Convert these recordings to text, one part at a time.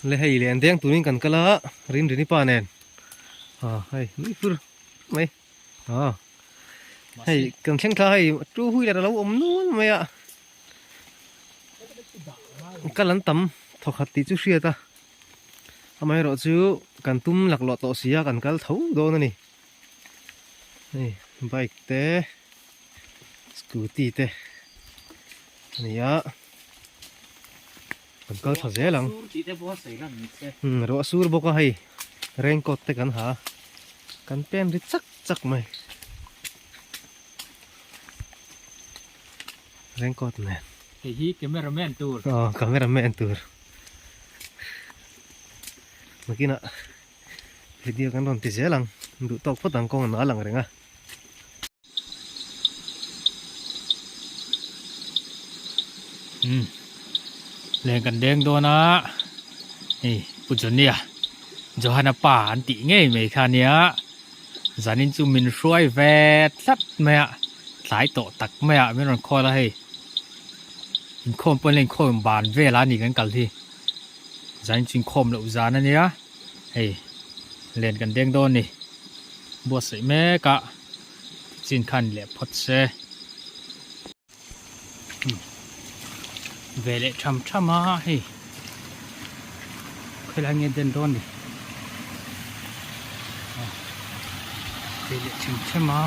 Le hei leh an deng turin kan kal a Rinrini pa nen ah hei nui fur mai ah hei kan thleng thla hei two wheeler alo awm nual mai a kal an tam thawkhat tih chu hriat a amaherawh chu kan tum laklawh tawh si a kan kal tho dawn a ni hei bike te scooty te a ni a. Kan kal tha zel ang. Umm ruah sur bawk a hei raincoat te kan ha a kan pen ri chak chak mai raincoat nen. Hei hi cameraman tur. Aw cameraman tur. Nakinah video kan rawn ti zel ang duh tawk phawt ang kawng a lang reng a. Umm leng kan deng dawn a hei pu Johny-a Johana pa an tih ngei mai kha ania zanin chu min hruai ve tlat mai a tlai tawh tak mai a min rawn call a hei inkhawm pawh an la inkhawm ban vel a ni kan kal hi zanin chu inkhawm loh zan ania hei len kan deng dawn a ni buatsaih mek a. Chin khan leh phawt se. Ve leh tham tham a hei. Khawilai nge den dawn ni. Ve leh them them a.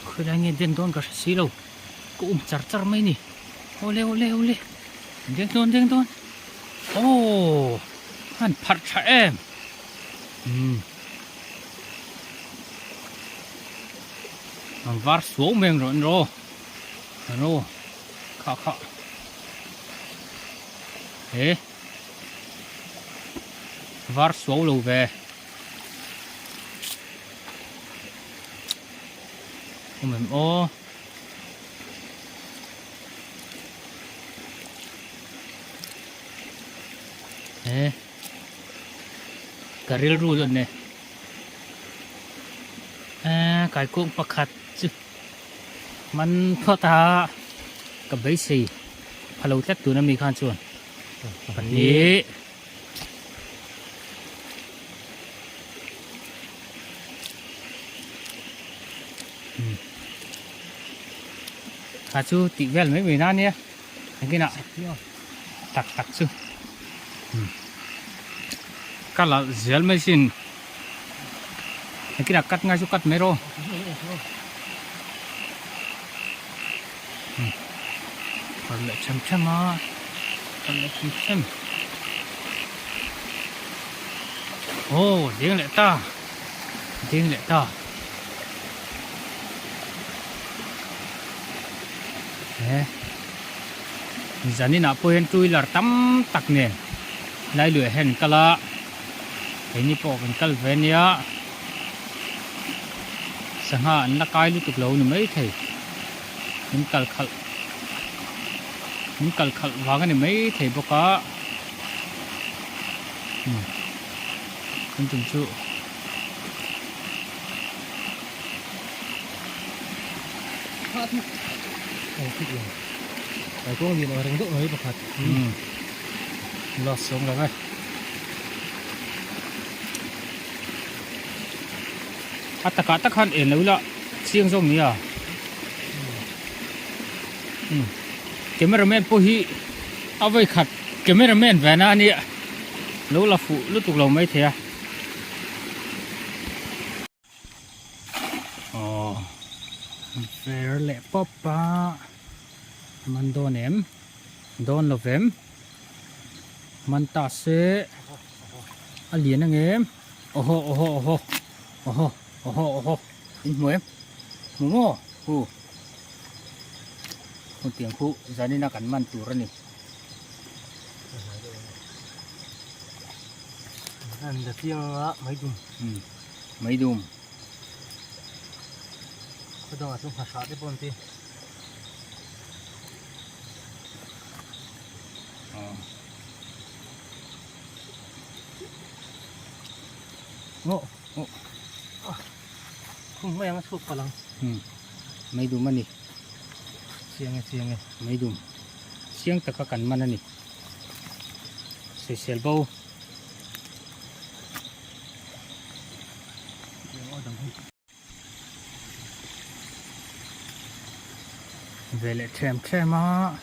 Khawilai nge den dawn ka hre si lo. Ka um char char mai ni. Awle awle awle. Deng dawn deng dawn. Aww han pharh tha em umm an var suau mai ang rawh an rawh an rawh kha kha he var suau lo ve awm em aw. He ka rilru dawn e eee kaikung pakhat chu man phawt a ka beisei pha lo tlat tun ami khan chuan pahnih. Kha chu tih vel mai mai na nia engtin ah tak tak chu ka la zel mai sin engtin ah cut ngai chu cut mai rawh kal leh them them a kal leh them them aw ding leh ta ding leh ta. He zanin ah pawh hian two wheeler tam tak nen lai luiah hian an kal a keini pawh kan kal ve ania sangha an la kai lutuk lo ni maithei min kal khalh min kal khalh vang a ni maithei bawk a umm kan tum chu. La sawm lo e. A takah tak khan en lo ila chiang zawk nia. Cameraman pawh hi a vawi khat cameraman ve na ania lo la fuh lutuk lo maithei a. Aw ver leh pawp a man dawn em dawn lo vem man ta se a lian ang em awhaw awhaw awhaw awhaw awhaw awhaw in hmu em hmu maw hu hetiang khu zanin a kan man tur a ni. An la chiang anga mai dum. Umm mai dum. Khaw dangah chuan nghahrah te pawh an ti. Aw aw Khum mai anga chhuak palh ang. Umm mai dum a ni. Chiang e chiang e. Meidum chiang taka kan man a ni. Sawisel bo. Ve leh them them a.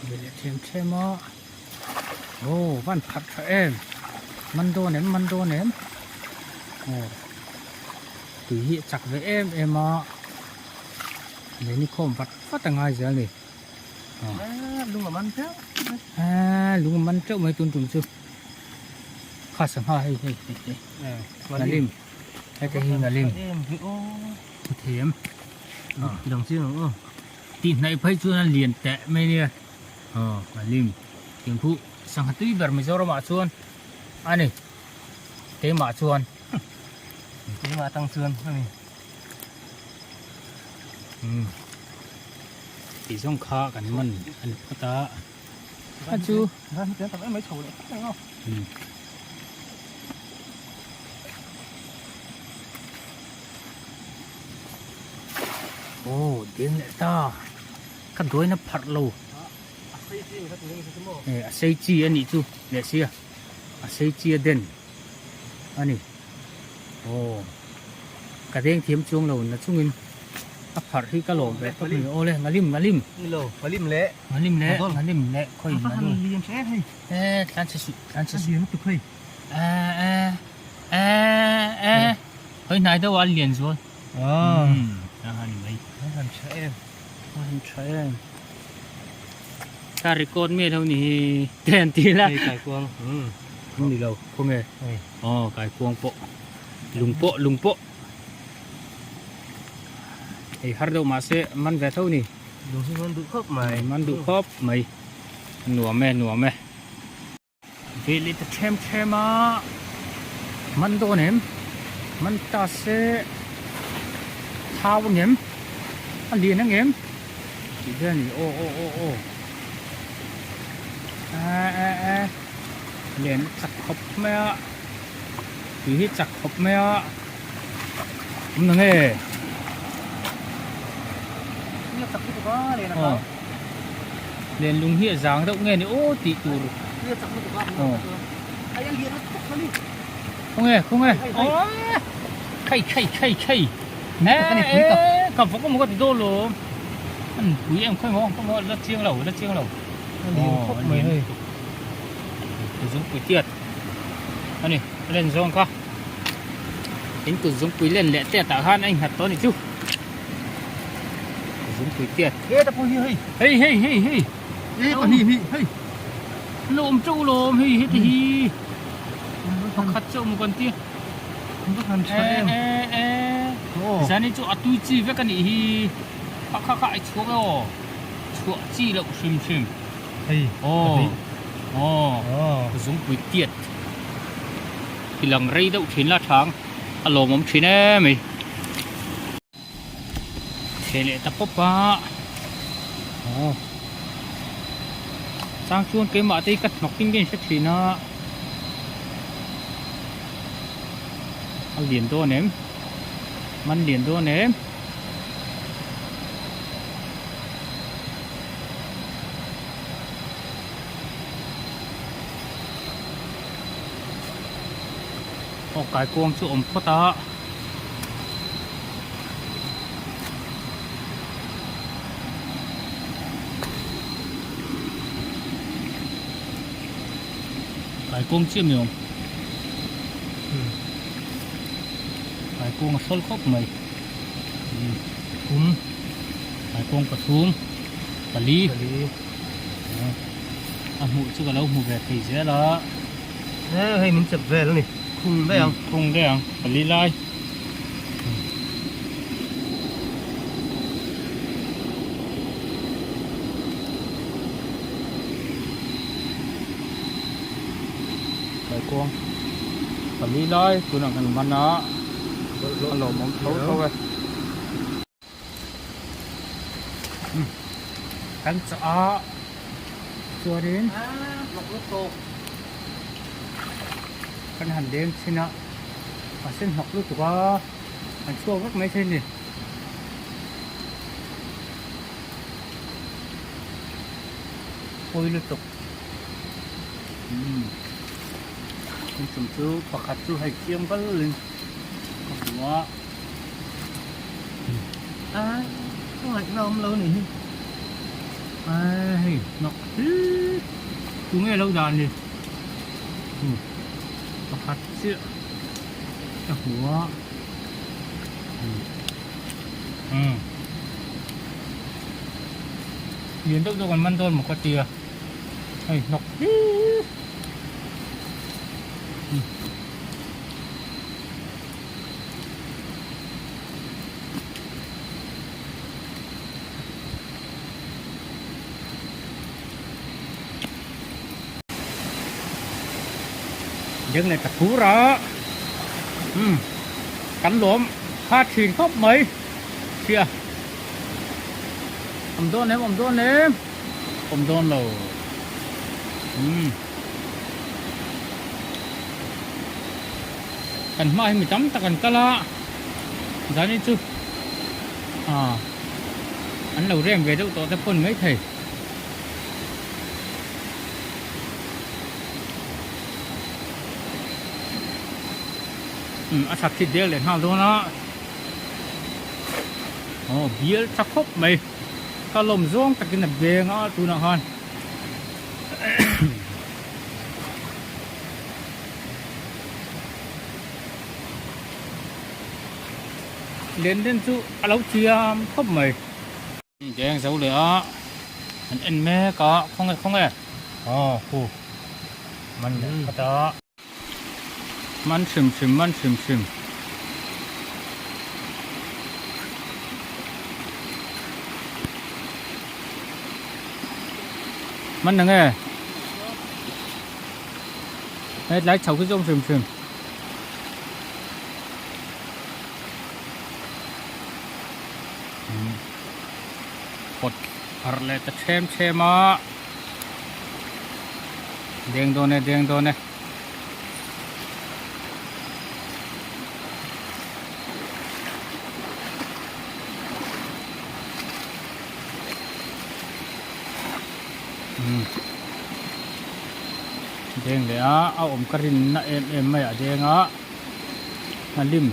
Ve leh them them a. Aw van phat tha em. Man dawn em man dawn em. Aw tui hi a chak ve em em a. Lei khawm vat vat a ngai zel a ni. Lung a man teuh mai. Lung a man teuh mai tun tum chu. Kha sangha hei hei hei hei. Ngalim. Hei te hi ngalim. Thiam. Dang chiang ang aw. Tih hnaih phei chuan a lian teh mai nia. Aw ngalim. Tiang khu sangha tui ber Mizoram ah chuan a ni. Keimah chuan. Keimah tang chuan a ni. Umm tih zawng kha kan man a ni phawt a a chu umm aw deng leh ta ka dawina pharh lo a sei chi a nih chu leh sia a sei chi a den a ni. Aw ka deng thiam chuang lo na chungin a pharh hi ka lawm ve tawp a ni aw le ngalim ngalim ni lo ngalim le ngalim le ngalim le khawi ngalim e tlan chhe suh tlan chhe suh lutuk hei e e e e hoi hnai deuh a lian zual a han mai han tha em han tha em ka record mi lo ni hi te an ti la hei kai kuang ni lo khawnge Aw kaikuang pawh lung pawh lung pawh ei har deuh mahse man ve tho ni lung hi man duh khawp mai man duh khawp mai nuam e nuam e veh leh ta them them a man dawn em man ta se thau ang em a lian ang em tih vel a ni aw aw aw aw a a a. Len chak khawp mai a tui hi chak khawp mai a awm na nge aw len lung hi a zang deuh nge ni aw tih tur aw khawnge khawnge aw khai khai khai khai e ka vawk emaw ka ti dawn lo an pui em khawi maw khawi maw la chiang lo la chiang lo a lian khawp mai hei. Kut zungpui tiat a ni a len zawng kha in kut zungpui len leh tiat ah khan a innghat tawh a ni chu kut zungpui tiat he ta pawh hi hei hei hei hei hei e pahnih hnih hei lo awm teuh lawm hei heti hi pakhat chauh maw kan tia e e e zan hi chu a tui chi vek a nih hi kha kha kha a chhuak e aw chhuah chi loh hrim hrim. Hei aw aw zungpui tiat hi lang rei deuh thin la thang a lawmawm thin em mai theh leh ta pawp a aw chang chuan keimah te hi ka hnawk in ka inhre thin a a lian dawn em man lian dawn em. Aw kaikuang chu awm phawt a. Kaikuang chiah mi awm. Kaikuang a hrawl khawp mai. Kum kaikuang pathum pali a hmuh chu ka lo hmu ve thei zel a he hei min chep vel a ni khung daih ang khung daih ang pali lai kaikuang pali lai tunah kan man a. A lawmawm tho tho e. Kan chah a chuanin kan han deng chhin a a sen hnawk lutuk a an chhuak vek mai thei a ni. Pawi lutuk. Umm. Tin chung chu pakhat chu hei chiang val in ka hmu a. A ngaihna awm lo ni hi. A hei hnawk hlir tunge lo dah ni. Umm pakhat chiah ka hmu a. Umm. Lian deuh deuh kan man dawn maw ka tia hei hnawk hlir deng leh ta phur a umm kan lawm kha thin khawp mai hria. Awm dawn em awm dawn em awm dawn lo umm kan hma hi mi tam tak an kal a zan chu ah an lo rem ve deuh tawh te pawn mai thei. Umm a chak thit dek leh nghal dawn a. Aw bial tha khawp mai ka lawm zawng takin a beng a tunah khan len den chu a lo thiam khawp mai deng zo leh a an en mek a khawnge khawnge aw khu man leh khat a. Man hrim hrim man hrim hrim. Man nang e. Hei tlai chho khi chu awm hrim hrim. Pawt harh leh ta them them a. Deng dawn e deng dawn e. Deng leh a a awm ka rin na em em mai a deng a a lim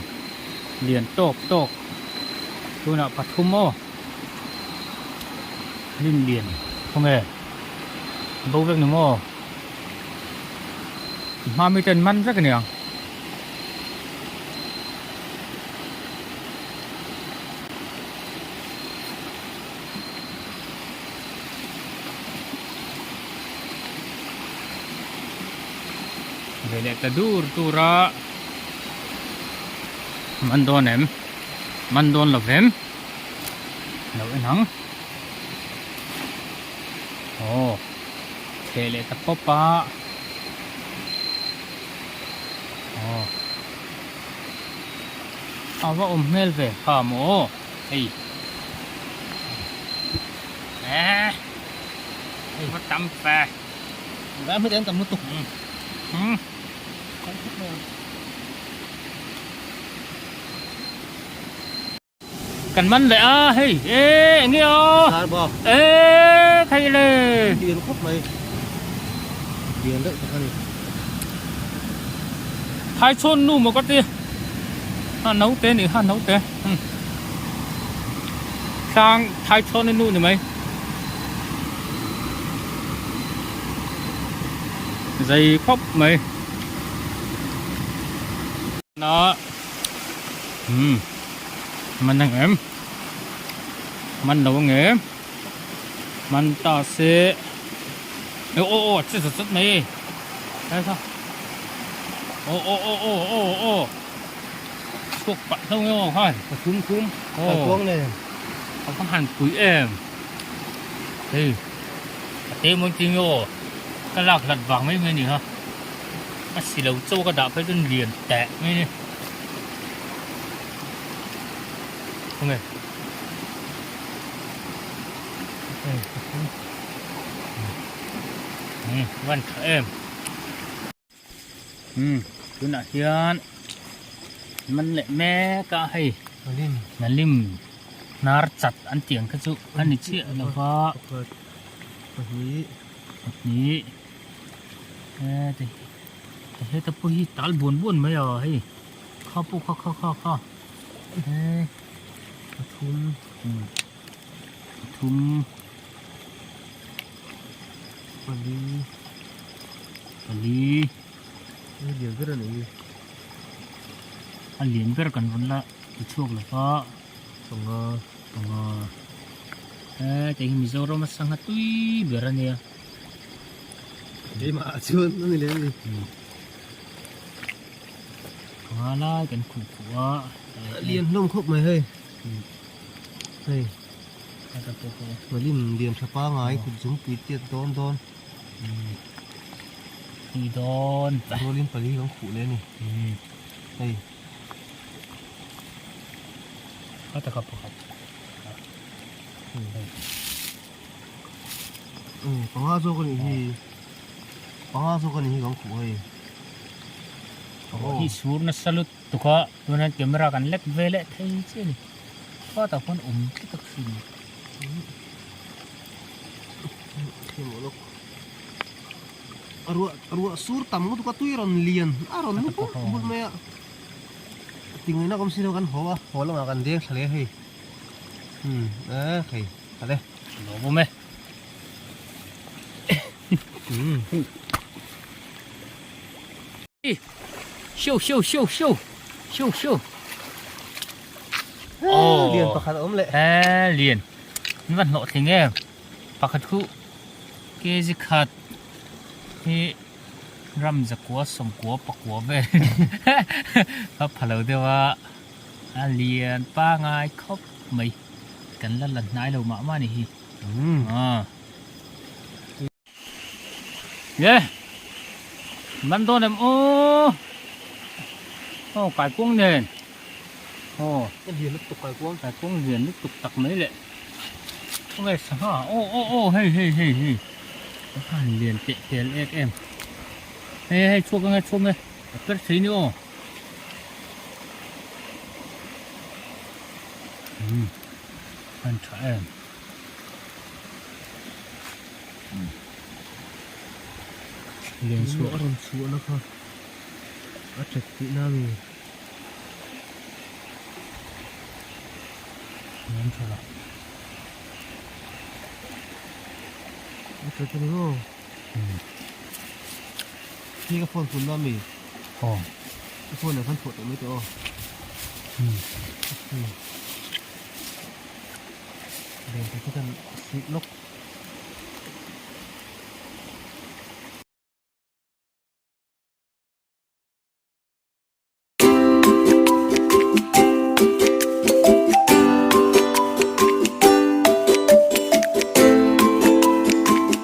lian tawk tawk tunah pathum aw lim lian khawnge bo vek ni maw. Hma mi ten man vek aniang. Ve leh ta dur tur a man dawn em man dawn lo vem lo en ang aw. Theh leh ta pawp a aw a va awm hmel ve kha maw hei eh hei va tam fe Ram hi an tam lutuk umm Kan man leh a hei e enge aw Sar bawk e thei le lian khawp mai lian deuh tak a ni Thai chhawn nu maw ka ti ha naute nih kha naute hrang thai chhawn nu ni mai zei khawp mai na Umm man ang em man lo ang em man ta se aw aw aw che zat zat mai e lai kha aw aw aw aw aw aw chhuak pah hlauh nge aw khan ka thum thum ka kuang nen a va han pui em hei a te mawn chi nge aw ka lak hlat vang mai mai a ni kha a si lo chaw ka dah phei chuan lian teh mai a ni. Khawnge umm van tha em umm tunah hian man leh mek a hei nalim hnar chat an tih ang kha chu a ni chiah lo va. Pahnih heti heta pawh hi tal buan buan mai a hei kha pawh kha kha kha kha he pathum pathum pali pali a lian ber a ni a lian ber kan rawn la ti chhuak lo va panga panga he tei hi Mizoram a sangha tui ber a nia keimah ah chuan a ni leh a ni panga lai kan khuh khuh a a lian hlawm khawp mai hei hei malim lian tha pangai kut zungpui tiat dawn dawn tui dawn rualin pali kan khuh leh a ni hei. A taka pakhat. Panga zawk a nih hi. Panga zawk a nih hi kan khuh hei. Hi sur nasa lutuk a tuna camera kan lek ve leh thei che a ni. Chhuatah khuan awm tlat a thin. A ruah ruah sur tam lutuk a tui rawn lian a rawn nu bulh bulh mai a. Tingaihna awm si lo kan haw a haw lamah kan deng thla leh hei umm e hei kal e. Lo awm e. Umm. Show show show show show show. Oh lian pakhat a awm leh. E lian. An va hnawh thling em. Pakhat khu kg khat hi ram zakua sawmkua pakua vel a pha lo deuh a a lian pangai khawp mai kan la la hnai lo mah mah a ni hi nge man dawn em aw aw kaikuang nen aw lian lutuk kaikuang kaikuang lian lutuk tak mai leh khawnge sangha aw aw aw hei hei hei hei a han lian teh tel ek em hei hei chhuak ange chhuak ange a per thei ni aw um han tha em lian chhuah a rawn chhuah na kha a that tih na mi lian tha lo a that a ni maw hi ka phone pun na mi aw ka phone ah khan phuah tawh mai teh aw lian tak hi kan suih lawk.